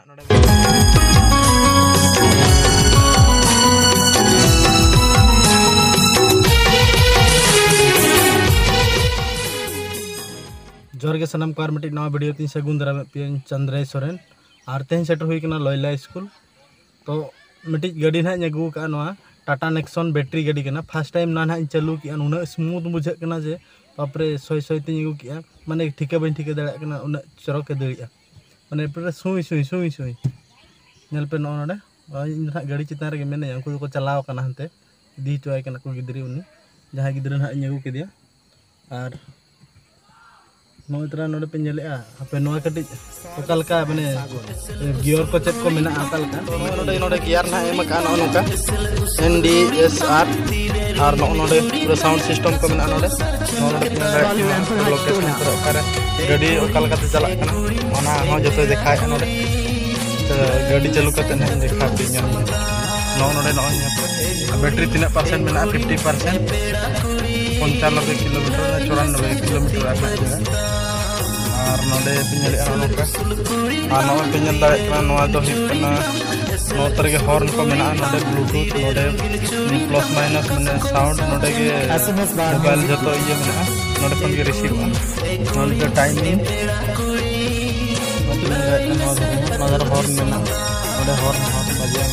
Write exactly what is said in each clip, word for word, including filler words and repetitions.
ᱱᱚᱰᱮ ᱡᱚᱦᱟᱨ ᱜᱮ ᱥᱟᱱᱟᱢ ᱠᱚ, ᱟᱨ ᱢᱤᱫᱴᱤᱡ ᱱᱟᱣᱟ ᱵᱷᱤᱰᱤᱭᱳ ᱛᱤᱧ ᱥᱟᱹᱜᱩᱱ ᱫᱟᱨᱟᱢᱮᱫ ᱯᱮᱭᱟᱧ, ᱪᱟᱸᱫᱽᱨᱟᱭ ᱥᱚᱨᱮᱱ᱾ ᱟᱨ ᱛᱮᱦᱮᱧ ᱥᱮᱴᱮᱨ ᱦᱩᱭ ᱠᱟᱱᱟ ᱞᱚᱭᱞᱟ ᱥᱠᱩᱞ᱾ ᱛᱚ ᱢᱤᱫᱴᱤᱡ ᱜᱟᱹᱰᱤ ᱱᱟᱦᱟᱜ ᱤᱧ ᱟᱹᱜᱩ ᱟᱠᱟᱫᱼᱟ, ᱱᱚᱣᱟ ᱴᱟᱴᱟ ᱱᱮᱠᱥᱚᱱ ᱵᱮᱴᱨᱤ ᱜᱟᱹᱰᱤ ᱠᱟᱱᱟ᱾ ᱯᱷᱟᱥᱴ ᱴᱟᱭᱤᱢ ᱱᱚᱣᱟ ᱱᱟᱦᱟᱜ ᱤᱧ ᱪᱟᱹᱞᱩ ᱠᱮᱫᱼᱟ, ᱱᱩᱱᱟᱹᱜ ᱥᱢᱩᱛᱷ ᱵᱩᱡᱷᱟᱹᱜ ᱠᱟᱱᱟ ᱡᱮ ᱵᱟᱯᱨᱮ, ᱥᱚᱭ ᱥᱚᱭ ᱛᱤᱧ ᱟᱹᱜᱩ ᱠᱮᱫᱼᱟ, ᱢᱟᱱᱮ ᱴᱷᱤᱠᱟᱹ ᱵᱟᱹᱧ ᱴᱷᱤᱠᱟᱹ ᱫᱟᱲᱮᱭᱟᱜ ᱠᱟᱱᱟ, ᱩᱱᱟᱹᱜ ᱪᱚᱨᱚᱠᱮ ᱫᱟᱹᱲᱮᱜᱼᱟ᱾ ᱢᱟᱱᱮ ᱯᱩᱨᱟᱹ ᱥᱩᱭ ᱥᱩᱭ ᱥᱩᱭ ᱥᱩᱭ᱾ ᱧᱮᱞ ᱯᱮ ᱱᱚᱜᱼᱚ ᱱᱚᱰᱮ, ᱤᱧ ᱫᱚ ᱱᱟᱦᱟᱜ ᱜᱟᱹᱰᱤ ᱪᱮᱛᱟᱱ ᱨᱮᱜᱮ ᱢᱮᱱᱟᱹᱧᱟ, ᱩᱱᱠᱩ ᱫᱚᱠᱚ ᱪᱟᱞᱟᱣ ᱟᱠᱟᱱᱟ ᱦᱟᱱᱛᱮ, ᱤᱫᱤ ᱦᱚᱪᱚᱣᱟᱭ ᱠᱟᱱᱟ ᱠᱚ ᱜᱤᱫᱽᱨᱟᱹ, ᱩᱱᱤ ᱡᱟᱦᱟᱸᱭ ᱜᱤᱫᱽᱨᱟᱹ ᱱᱟᱦᱟᱜ ᱤᱧ ᱟᱹᱜᱩ ᱠᱮᱫᱮᱭᱟ᱾ ᱟᱨ ᱱᱚᱜᱼᱚᱭ ᱛᱚᱨᱟ ᱱᱚᱰᱮ ᱯᱮ ᱧᱮᱞᱮᱜᱼᱟ, ᱟᱯᱮ ᱱᱚᱣᱟ ᱠᱟᱹᱴᱤᱡ ᱚᱠᱟ ᱞᱮᱠᱟ, ᱢᱟᱱᱮ ᱜᱤᱭᱚᱨ ᱠᱚ ᱪᱮᱫ ᱠᱚ ᱢᱮᱱᱟᱜᱼᱟ, ᱚᱠᱟ ᱞᱮᱠᱟ? ᱱᱚᱜᱼᱚᱭ ᱱᱚᱰᱮ, ᱱᱚᱰᱮ ᱜᱤᱭᱟᱨ ᱱᱟᱦᱟᱜ ᱮᱢ ᱟᱠᱟᱜᱼᱟ, ᱱᱚᱜᱼᱚ ᱱᱚᱝᱠᱟ ᱮᱱ ᱰᱤ ᱮᱥ ᱟᱨ, ᱟᱨ ᱱᱚᱜᱼᱚ ᱱᱚᱰᱮ ᱯᱩᱨᱟᱹ ᱥᱟᱣᱩᱱᱰ ᱥᱤᱥᱴᱮᱢ ᱠᱚ ᱢᱮᱱᱟᱜᱼᱟ ᱱᱚᱰᱮ᱾ ᱱᱚᱜᱼᱚ ᱱᱚᱰᱮ ᱯᱮ ᱧᱮᱞ ᱫᱟᱲᱮᱭᱟᱜ ᱠᱟᱱᱟ ᱞᱳᱠᱮᱥᱚᱱ ᱠᱚᱨᱮ ᱚᱠᱟᱨᱮ ᱜᱟᱹᱰᱤ ᱚᱠᱟ ᱞᱮᱠᱟᱛᱮ ᱪᱟᱞᱟᱜ ᱠᱟᱱᱟ, ᱚᱱᱟ ᱦᱚᱸ ᱡᱚᱛᱚᱭ ᱫᱮᱠᱷᱟᱣᱮᱫᱼᱟ ᱱᱚᱰᱮ᱾ ᱛᱚ ᱜᱟᱹᱰᱤ ᱪᱟᱹᱞᱩ ᱠᱟᱛᱮ ᱱᱟᱦᱟᱜ ᱤᱧ ᱫᱮᱠᱷᱟᱣ ᱟᱯᱮ, ᱧᱮᱞ ᱢᱮ᱾ ᱱᱚᱜᱼᱚ ᱱᱚᱰᱮ ᱱᱚᱜᱼᱚᱭ ᱧᱮᱞ ᱯᱮ, ᱵᱮᱴᱨᱤ ᱛᱤᱱᱟᱹᱜ ᱯᱟᱨᱥᱮᱱᱴ ᱢᱮᱱᱟᱜᱼᱟ? Fifty percent. ᱯᱚᱧᱪᱟᱱᱚᱵᱵᱳᱭ ᱠᱤᱞᱳᱢᱤᱴᱟᱨ, ᱪᱩᱨᱟᱱᱚᱵᱵᱳᱭ ᱠᱤᱞᱳᱢᱤᱴᱟᱨ ᱟᱨ ᱱᱟᱦᱟᱜ ᱧᱮᱞᱟ᱾ ᱟᱨ ᱱᱚᱰᱮ ᱯᱮ ᱧᱮᱞᱮᱫᱼᱟ ᱱᱚᱜᱼᱚ ᱱᱚᱝᱠᱟ᱾ ᱟᱨ ᱱᱚᱜᱼᱚᱭ ᱯᱮ ᱧᱮᱞ ᱫᱟᱲᱮᱭᱟᱜ ᱠᱟᱱᱟ, ᱱᱚᱣᱟ ᱫᱚ ᱦᱩᱭᱩᱜ ᱠᱟᱱᱟ, ᱱᱚᱣᱟ ᱛᱟᱹᱨᱤ ᱜᱮ ᱦᱚᱨᱱ ᱠᱚ ᱢᱮᱱᱟᱜᱼᱟ᱾ ᱱᱚᱰᱮ ᱵᱞᱩᱴᱩᱛᱷ, ᱱᱚᱰᱮ ᱯᱞᱟᱥ ᱢᱟᱭᱱᱟᱥ, ᱢᱟᱱᱮ ᱥᱟᱣᱩᱱᱰ, ᱱᱚᱰᱮ ᱜᱮ ᱢᱳᱵᱟᱭᱤᱞ ᱡᱚᱛᱚ ᱤᱭᱟᱹ ᱢᱮᱱᱟᱜᱼᱟ, ᱱᱚᱰᱮ ᱠᱷᱚᱱ ᱜᱮ ᱨᱤᱥᱤᱵᱷᱚᱜᱼᱟ᱾ ᱱᱚᱰᱮ ᱫᱚ ᱴᱟᱭᱢᱤᱝ, ᱱᱚᱣᱟ ᱫᱚ, ᱱᱚᱣᱟ ᱫᱚ ᱦᱚᱨᱱ ᱢᱮᱱᱟᱜᱼᱟ, ᱱᱚᱰᱮ ᱦᱚᱨᱱ, ᱦᱚᱨᱱ ᱵᱟᱡᱟᱣ᱾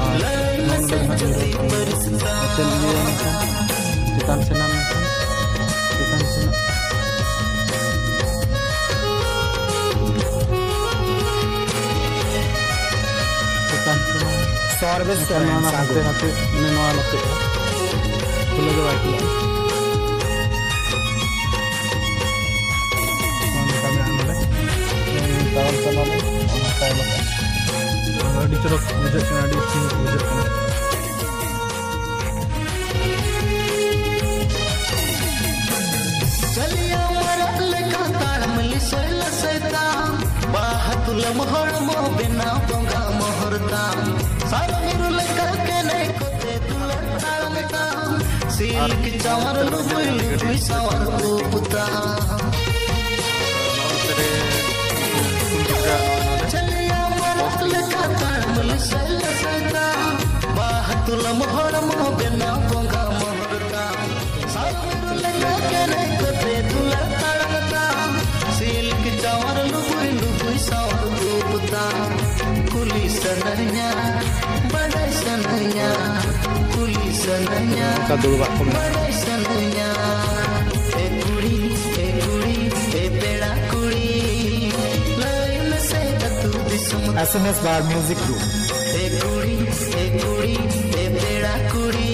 ᱟᱨ ᱱᱚᱜᱼᱚ ᱱᱚᱰᱮ ᱱᱟᱦᱟᱜ ᱧᱮᱞᱚᱜ ᱠᱟᱱᱟ, ᱱᱚᱛᱮ ᱤᱭᱟᱹ ᱞᱮᱱᱠᱷᱟᱱ, ᱪᱮᱛᱟᱱ ᱥᱮᱱᱟᱜ ᱞᱮᱱᱠᱷᱟᱱ, ᱪᱮᱛᱟᱱ ᱥᱮᱱᱟᱜ, ᱪᱮᱛᱟᱱ ᱥᱮᱱᱟᱜ᱾ ᱥᱚᱨᱵᱮᱥ ᱱᱚᱣᱟ ᱥᱚᱨᱮᱱ ᱱᱟᱦᱟᱜ ᱦᱟᱱᱛᱮ ᱥᱟᱹᱜᱩᱱ᱾ ᱱᱟᱛᱮ, ᱢᱟᱱᱮ ᱱᱚᱣᱟ ᱱᱟᱛᱮᱜᱼᱟ, ᱠᱷᱩᱞᱟᱹ ᱜᱮ ᱵᱟᱭ ᱠᱷᱩᱞᱟᱹᱜᱼᱟ᱾ ᱱᱚᱝᱠᱟ ᱢᱮᱱᱟᱜᱼᱟ ᱱᱚᱰᱮ᱾ ᱛᱟᱭᱚᱢ ᱥᱮᱫ ᱱᱚᱰᱮ, ᱚᱱᱟ ᱛᱟᱭᱚᱢ ᱥᱮᱫ᱾ ᱟᱹᱰᱤ ᱪᱚᱨᱚᱠ ᱵᱩᱡᱷᱟᱹᱜ ᱠᱟᱱᱟ, ᱟᱹᱰᱤ smooth ᱵᱩᱡᱷᱟᱹᱜ ᱠᱟᱱᱟ᱾ ᱪᱟᱹᱞᱤᱭᱟ ᱢᱟᱨᱟᱜ ᱞᱮᱠᱟ ᱛᱟᱲᱟᱢ ᱞᱤᱥᱟᱹᱭ ᱞᱟᱥᱟᱭ ᱛᱟᱢ, ᱵᱟᱦᱟ ᱛᱩᱞᱟᱹᱢ ᱦᱚᱲᱢᱚ ᱵᱮᱱᱟᱣ ᱵᱚᱸᱜᱟ ᱢᱚᱦᱚᱨ ᱛᱟᱢ, ᱥᱟᱨᱚ ᱢᱤᱨᱩ ᱞᱮᱠᱟ ᱠᱮᱱᱮ ᱠᱚᱛᱮ ᱫᱩᱞᱟᱹᱲ ᱛᱟᱲᱟᱢ ᱛᱟᱢ, ᱥᱤᱞᱠ ᱪᱟᱣᱟᱨ ᱞᱩᱵᱩᱭ ᱞᱩᱵᱩᱭ ᱥᱟᱣᱟᱨ ᱩᱵ ᱛᱟᱢ᱾ ᱥᱟᱱᱟᱧᱟ, ᱵᱟᱰᱟᱭ ᱥᱟᱱᱟᱧᱟ, ᱠᱩᱞᱤ ᱥᱟᱱᱟᱧᱟ, ᱚᱱᱠᱟ ᱫᱩᱲᱩᱵᱟᱜ ᱠᱚ ᱢᱮᱱᱟᱜᱼᱟ᱾ ᱵᱟᱰᱟᱭ ᱥᱟᱱᱟᱧᱟ᱾ ᱮ ᱠᱩᱲᱤ, ᱮ ᱠᱩᱲᱤ, ᱮ ᱯᱮᱲᱟ ᱠᱩᱲᱤ, ᱞᱟᱹᱭ ᱢᱮᱥᱮ ᱟᱹᱛᱩ ᱫᱤᱥᱚᱢ᱾ S M S Bar Music Group. ᱮ ᱠᱩᱲᱤ, ᱮ ᱠᱩᱲᱤ, ᱮ ᱯᱮᱲᱟ ᱠᱩᱲᱤ,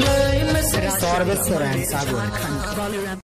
ᱞᱟᱹᱭ ᱢᱮᱥᱮ᱾ ᱥᱚᱨᱵᱮᱥ ᱥᱚᱨᱮᱱ ᱥᱟᱜᱚᱨ.